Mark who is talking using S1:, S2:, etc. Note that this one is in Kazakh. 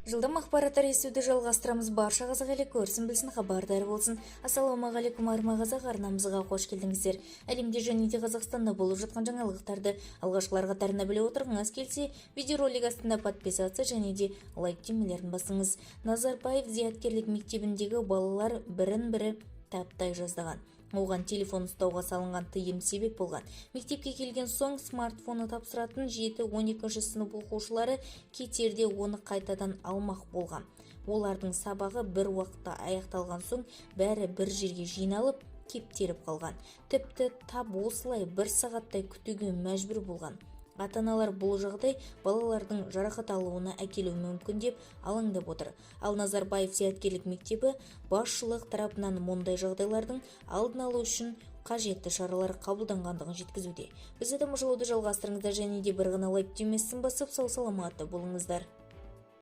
S1: Жылдам ақпараттар естуді жалғастырамыз. Барша қазақ елі көрсін, білсін, хабардар болсын. Ассалаумағалейкум, арма қазақ арнамызға қош келдіңіздер. Әлемде және де Қазақстанда болып жатқан жаңалықтарды алғашқылар қатарында біле отырғыңыз келсе, видеоролик астында подписаться және де лайк түймелерін басыңыз. Назарбаев зияткерлік мектебіндегі балалар бірін бірі таптай жаздаған. Оған телефон ұстауға салынған тыйым себеп болған. Мектепке келген соң смартфоны тапсыратын 7-12 сынып оқушылары кетерде оны қайтадан алмақ болған. Олардың сабағы бір уақытта аяқталған соң, бәрі бір жерге жиналып, кептеліп қалған. Тіпті тап осылай бір сағаттай күтуге мәжбүр болған. Ата-аналар бұл жағдай балалардың жарақат алуына әкелуі мүмкін деп алаңдап отыр. Ал Назарбаев зияткерлік мектебі басшылық тарапынан мұндай жағдайлардың алдын алу үшін қажетті шаралар қабылданғандығын жеткізуде. Бізді тамашалауды жалғастырыңыздар және де бір ғана лайк түймесін басып, сау саламатты болыңыздар.